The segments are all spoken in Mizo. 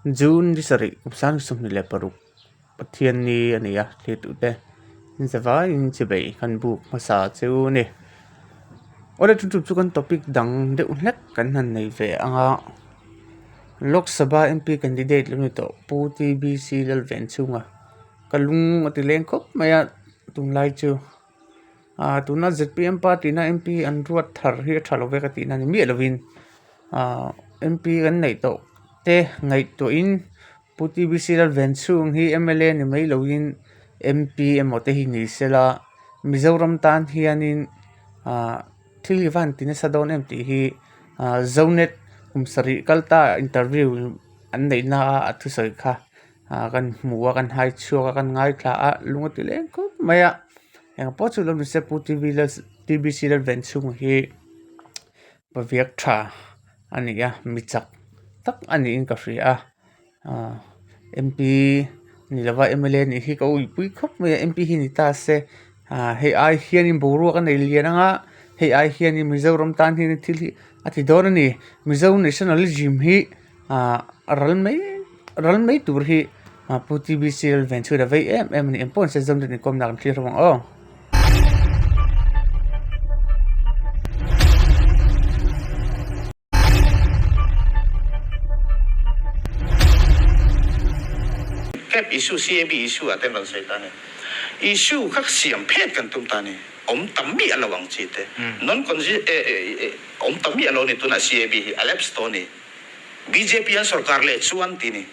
June ni sarih kum sang 26 Pathianni a ni a thlir tute zavaiin chibei kan buk hmasa chu a ni. Awle chu chu kan topic dang deuh hlek kan han nei ve ang a Lok Sabha M P candidate lo ni tawh Pu T B C Lalvenchhunga ka lung a ti leng khawp mai a tunlai chu. Ahh tuna zpm party na mp an ruat thar hi a tha lo ve ka tihna ni miah lovin ahh mp kan neih tawh te ngaihtuahin Pu T B C Lalvenchhung hi mla ni mai lovin mp emaw te hi ni sela Mizoram tan hianin ahh thil hi va han ti nasa dawn em tih hi ahh Zonet kum sarih kal ta interview an neih na a a thusawi kha. Ah kan hmu a kan hai chhuak a kan ngaithla a lung a ti leng khawp mai a eng pawh chu lo ni se pu T V lal T B C Lalvenchhunga hi paviak tha a ni a mi chak tak a niin ka hria a ah M P ni lova M L A nih hi ka uipui khawp mai a M P hi ni ta se ah hei ai hianin boruak a nei lian ang a hei ai hianin Mizoram tan hian thil hi a ti dawn a ni Mizo nationalism hi. Ah ral mai ral mai tur hi ah pu T B C Lalvenchhura vei em em a ni engpawh nise zawm deuh inkawmna kan thlir ho ang aw. Cab issue CAB issue ah ten rawn sawi ta a ni. Issue kha siam phet kan tum ta a ni. Awm tam miah lo ang chi te. Non consi awm tam miah lo a ni tunah CAB hi a lapse tawh a ni. Bjp an sorkar leh chuan ti ni.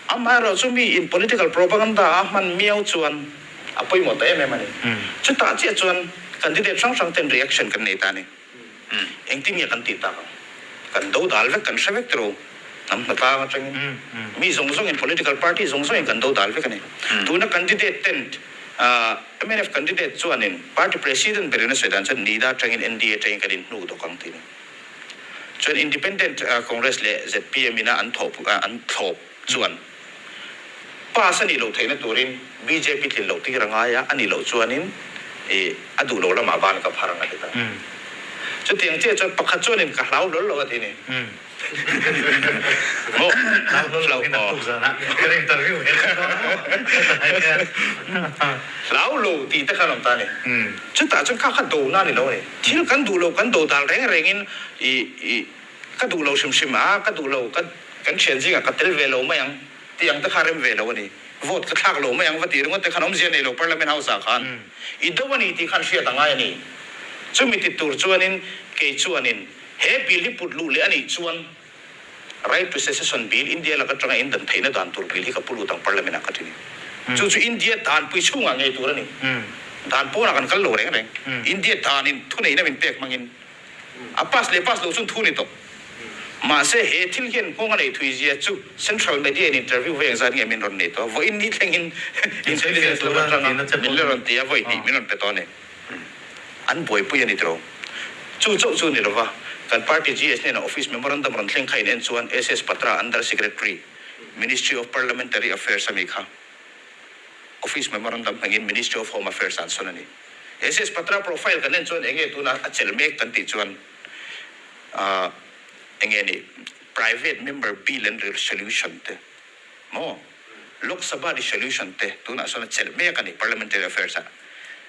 Amaherawh chu mi in political propaganda a hman miau chuan a pawimawh ta em em a ni. Chutah chiah chuan candidate hrang hrang ten reaction kan nei ta a ni. Engtin nge kan tih tak ang? Kan do dal vek, kan hre vek tiro hnam hnatlang atangin mi zawng zawngin political party zawng zawngin kan do dal vek a ni. Tuna candidate ten mnf candidate chuanin party president berin a sawi dan chuan NIDA atangin NDA atangin kan inhnuk dawk ang ti ni. Chuan Independent Congress leh zpm ina an thawh an thlawp chuan pass a nih loh theihna turin bjp tlin loh tir a ngai a, a nih loh chuanin ih a duh loh lamah ban ka phar ang a ti ta. Chutiang chiah chuan pakhat chuanin ka hlau hlawl lo a ti ni. Maw? Hlau hlawl lo hi naktuk zanah kan interview ve thei dawn a maw? Hlau lo tih te khan awm ta a ni. Chutah chuan kha kha dona a ni lo a ni. Thil kan duh lo kan do dal reng rengin i i ka duh lo hrim hrim a, ka duh lo ka kan thian zingah ka tel ve lo mai ang tih ang te kha rem ve lo a ni. Vote ka thlak lo mai ang va tih ringawt te khan awmzia nei lo Parliament House ah khan i do a ni tih khan hriat a ngai a ni. Chumi ti tur chuanin kei chuanin he bill hi put luh leh a nih chuan Right to Secession Bill, India lak atanga in dan theihna dan tur bill hi ka pu lut ang Parliament ah ka ti ni. Chu chu India danpui chhungah ngei tur a ni. Dan pawnah kan kal lo reng reng. India danin thuneihna min pek hmangin a pass leh pass loh chuan thu ni tawp. Mahse he thil hian nghawng a neih thui zia chu Central Media in interview vawi engzat nge min rawn nei tawh a, vawiin ni thlengin intelligence lam atanga min la rawn ti a, vawi hnih min rawn pe tawh a ni. An buaipui a ni tiro. Chu chauh chu ni lova, kan party GS hnenah office memorandum rawn thleng kha in en chuan SS Patra Under Secretary, Ministry of Parliamentary Affairs a mi kha office memorandum hmangin Ministry of Home Affairs ah an sawn a ni. SS Patra profile kan en chuan enge tuna a chelh mek kan tih chuan ah enge ni private member bill and resolution te Maw? Lok Sabha resolution te tunah sawn a chelh mek a ni Parliamentary Affairs ah.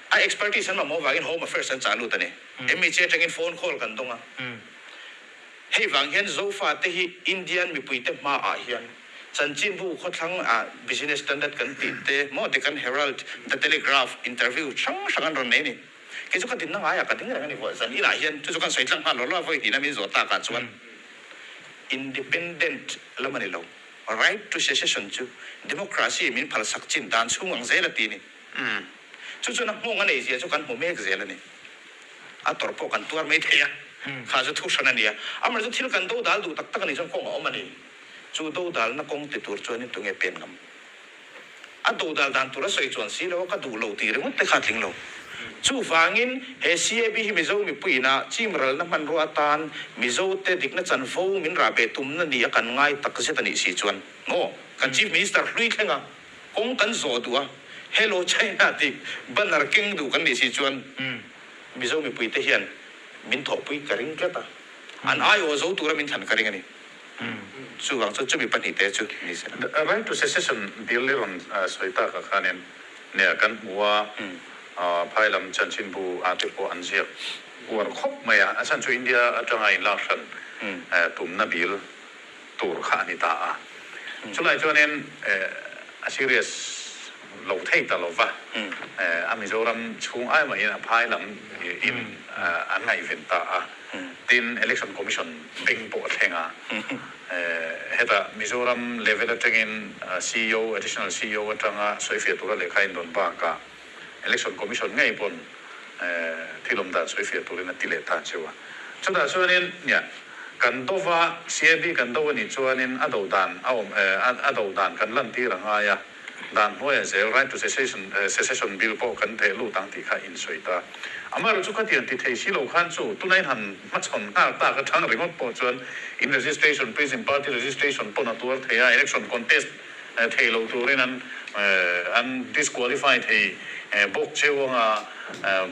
A expertise an mamawh vangin Home Affairs an chah lut a ni. MHA atangin phone call kan dawng a. Hei vang hian Zofa te hi Indian mipui te hma ah hian chanchinbu khawthlang ah Business Standard kan tih te maw Deccan Herald, The Telegraph interview hrang hrang an rawn nei a ni. Kei chu ka dinna ngaiah ka ding reng a ni vuah zan inah hian chu chu kan sawi tlang nghal lo lo a vawi hnihna min zawh takah chuan Independent lam a ni lo. Right to secession chu democracy min phalsak chin dan chhung ang zel a ti a ni. Chu chuan a nghawng a nei zia chu kan hmu mek zel a ni. A tawrh pawh kan tuar mai thei a, kha chu thu hran a ni a. Amaherawhchu thil kan dodal duh tak tak a nih chuan kawng a awm a ni. Chu dodalna kawng ti tur chuanin tunge pen ngam? A dodal dan tur a sawi chuan si lo a, ka duh lo tih ringawt te kha a tling lo. Chuvangin he CAB hi Mizo mipuiin a chim ralna hmanrua atan Mizo te dikna chanvo min rah beh tumna ni a kan ngai tak zet a nih si chuan maw kan Chief Minister hlui thleng a kawng kan zawh duh a Hello China tih banner keng duh kan nih si chuan Mizo mipui te hian min thawhpui ka ring tlat a, an aiawh zo tura min thlan ka ring a ni. Chuvang chuan chumi pahnihte chu ni se la. Right to secession bill i rawn sawi takah khanin nia kan hmu a, phai lam chanchinbu ah te pawh an ziak uar khawp mai a, a chhan chu India atanga inlak hran tumna bill tur kha a ni ta a. Chulai chuanin a serious lo thei ta lo va, a Mizoram chhung ai mahin a phai lam in an ngaihven ta a. Tin, Election Commission beng pawh a thleng a. Hetah Mizoram level atangin ceo, Additional ceo atanga sawifiah tura lehkha indawn bakah Election Commission ngei pawn thil awm dan sawifiah turin a ti leh ta cheu a. Chutah chuanin nia, kan do va, CAB kan do a nih chuanin a do dan a awm, a do dan kan lantir a ngai a, dan hnuaiah zel Right to Secession, Secession Bill pawh kan theh lut ang tih kha insawi ta. Amaherawh chu khatiang ti thei si lo khan chu tunah in han hmachhawn nghal tak atang ringawt pawh chuan in registration, Prism Party registration pawn a tuar thei a, election contest thei lo turin an an disqualify thei bawk cheu anga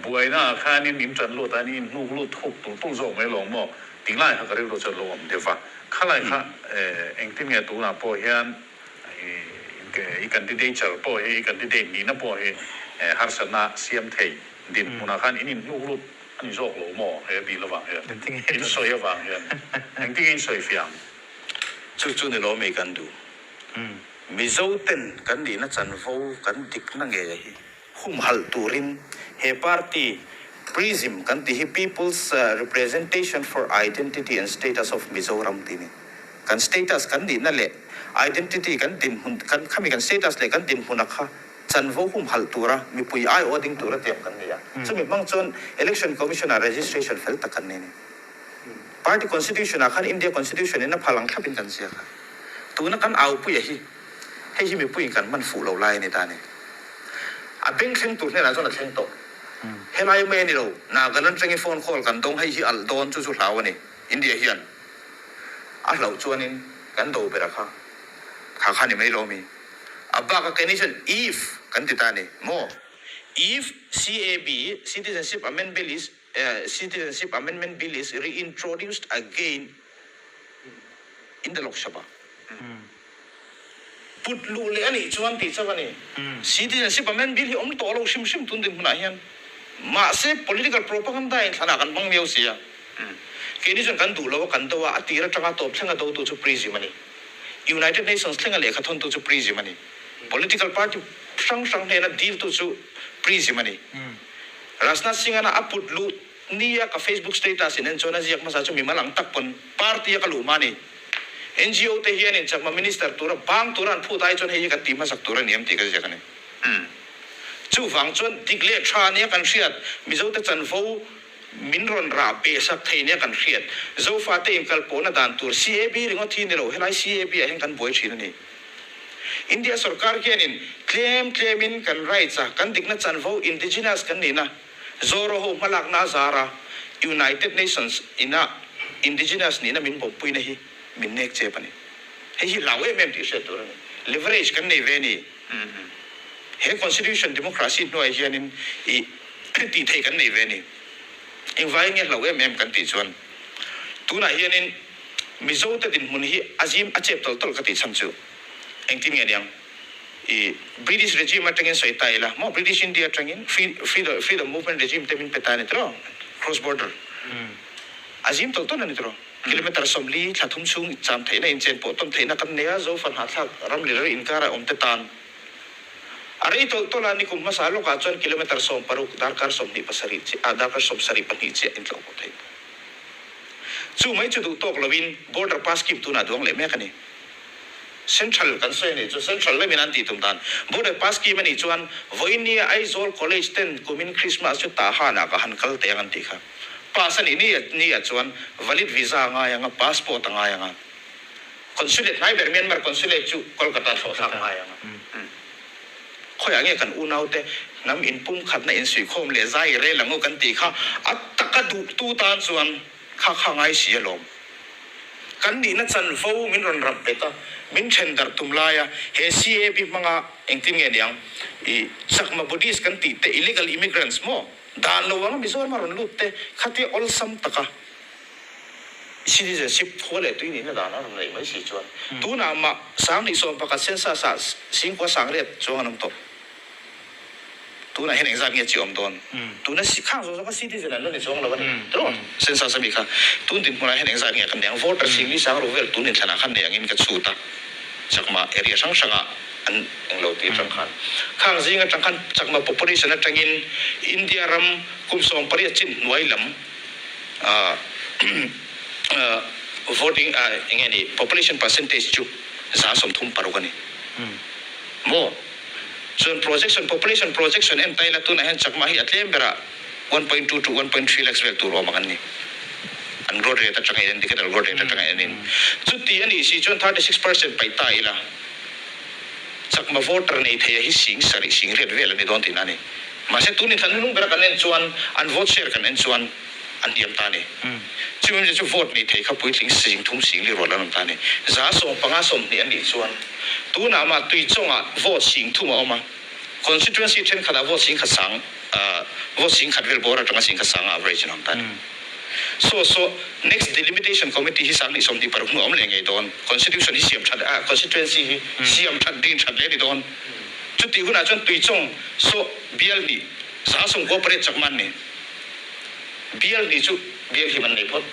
buaina ah khanin in tan lut a ni in hnuk lut thuk tul tul zawk mai lawng maw ti ngai kha ka rilru chuan lo awm deuh va. Khalai kha engtin nge tunah pawh hian i candidature pawh hi i candidate nihna pawh hi harsatna siam thei dinhmunah khan in inhnuk lut a ni zawk lo maw he bill avang hian in sawi avang hian engtin nge in sawi fiah ang? Chu chu ni lo mi kan duh. Mizo ten kan nihna chanvo kan dikna ngei hi humhalh turin he party Prism kan tih hi People's Representation for Identity and Status of Mizoram tih a ni. Kan status kan nihna leh identity kan dinhmun kan khami kan status leh kan dinhmuna kha chanvo humhalh tura mipui aiawh ding tura tiam kan ni a. Chumi hmang chuan Election Commission ah registration fel tak kan nei a ni. Party Constitution ah khan India Constitution in a phal ang thlap in kan ziak a. Tuna kan aupuia hi hei hi mipuiin kan hman fuh lo lai a ni ta a ni. A beng thleng tur hnenah chuan a thleng tawh. Helai mai a ni lo, Nagaland atangin phone call kan dawng hei hi alh dawn chu chu hlau a ni. India hian a hlauh chuanin kan do ber a kha kha kha ni mai lo mi. A bak a keini chuan if kan ti ta a ni maw? If CAB, Citizenship Amendment Bill is Citizenship Amendment Bill is reintroduced again in the Lok Sabha. Put luh leh a nih chuan tih chauh a ni. Citizenship Amendment Bill hi awm tawh lo hrim hrim tun dinhmunah hian. Mahse political propaganda in thlanah kan hmang miau si a. Keini chuan kan duh lo a, kan do a, a tir atanga tawp thlenga dotu chu Prism a ni. United Nations thlenga lehkha thawntu chu Prism a ni. Political party hrang hrang hnena diltu chu Prism a ni. Rajnath Singh-ana a put luh nia ka Facebook status in en chuan a ziak hmasa chu mimal ang tak pawn party a ka luh hma a ni. NGO te hian in chakma minister tura bang tura an phut ai chuan hei hi kan tih hmasak tur a ni em tih ka ziak a ni. Chuvang chuan dik leh tha nia kan hriat, Mizo te chanvo min rawn rah beh sak thei nia kan hriat, Zofa te inkalpawhna dan tur CAB ringawt hi ni lo, helai CAB ah hian kan buai thin a ni. India sorkar hianin tlem tlemin kan rights a, kan dikna chanvo indigenous kan nihna Zoro ho hmalakna a zar a, United Nations ina indigenous nihna min bawmpuina hi min nek chep a ni. Hei hi hlau em em tih hriat tur a ni. Leverage kan nei ve a ni. He constitution democracy hnuaiah hianin i tih theih kan nei ve a ni. Engvaiin nge hlau em em kan tih chuan tunah hianin Mizo te dinhmun hi a zim a chep tawlh tawlh ka tih chhan chu engtin nge niang? I British regime atangin sawi ta ila maw British India atangin freedom freedom movement regime te min pe ta a ni tiraw? Cross border a zim tawlh tawlh a ni tiraw? Kilometer 40 thla thum chhung cham theihna inchen pawh tawn theihna kan nei a, Zofa hnahthlak ram leh ral inkara awm te tan a rei tawlh tawlh a, nikum hmasa lawkah chuan kilometer 16 darkar 27 chiah ah darkar 72 chiah intlawh pawh theih. Chu mai chu duh tawk loin border pass scheme tunah duang leh mek a ni. Central kan sawi a nih chu Central lamin an tih tum dan border pass scheme a nih chuan vawinia Aizawl College ten kumin Christmas chu Tahan-ah ka han kal teh ang an tih kha. Pass a nih ni ni ah chuan valid visa a ngai ang a, passport a ngai ang a. Consulate hnai ber Myanmar consulate chu Kolkata thlawh thlak a ngai ang a. Khawiah nge kan unaute hnam inpumkhatna insuihkhawm leh zai rel ang u kan tih kha a taka duhtu tan chuan kha kha ngai si alawm. Kan nihna chanvo min rawn rap bet a, min then darh tum laia he CAB hmanga engtin nge niang i Chakma Buddhist kan tih te illegal immigrants maw dan lo anga Mizoram a rawn lut te khatia awlsam taka. Citizenship khua leh tui nihna dan a rawn neih mai si chuan tunah mah 2011 census ah singkua sangriat chuang an awm tawh. Tunah hian engzat nge chi awm dawn? Tuna khang zawng zawng kha citizen an la ni chuang lo a ni tiraw? Census ami kha tun dinhmunah hian engzat nge kan nei ang? Voter singli sang ru vel tun inthlanah khan nei angin ka chhut a, Chakma area hrang hrangah an englo tih atang khan khang zing atang khan Chakma population atangin India ram kum 18 chin hnuai lam voting eng nge ni population percentage chu 36% a ni maw? Chuan projection population projection en taila tunah hian Chakma hi a tlem berah 1.2 to 1.3 lakhs vel tur awm ang an ni. An growth rate atanga in decadal growth rate atanga en in. Chuti a nih si chuan 36% paih ta ila Chakma voter nei theia hi sing sarih sing riat vel a ni dawn tihna a ni. Mahse tun inthlan hnung bera kan en chuan an vote share kan en chuan an hniam ta a ni. Chumi awmzia chu vote nei thei kha puitling sing thum sing li rual an awm ta a ni. 150 20 a nih chuan tunah mah tui chawngah vote sing thum a awm a, constituency thenkhatah vote sing khat sang vote sing khat vel bawr atanga sing khat sanga average an awm ta a ni. So so next delimitation committee hi 2026 hnu a awm leh ngei dawn. Constitution hi siam that constituency hi siam that din that leh a ni dawn. Chutih hunah chuan tui chawng saw bial hnih 98 chak man ni. Bial hnih chu bial him an nei phawt.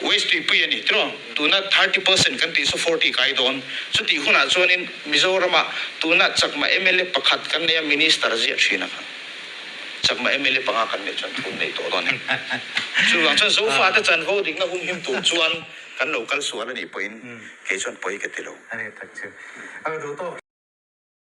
Waste tuipui a ni tiraw? Tuna 30% kan tih saw 40 kai dawn. Chutih hunah chuanin Mizoramah tuna chakma mla pakhat kan nei a minister ziah thin a kha. Chakma mla panga kan neih chuan thun nei tawh dawn e. Chuvang chuan Zofate chanvo dikna humhim tur chuan kan lo kal sual a nih pawhin kei chuan pawi ka ti lo. A ni tak chu. A duh tawk.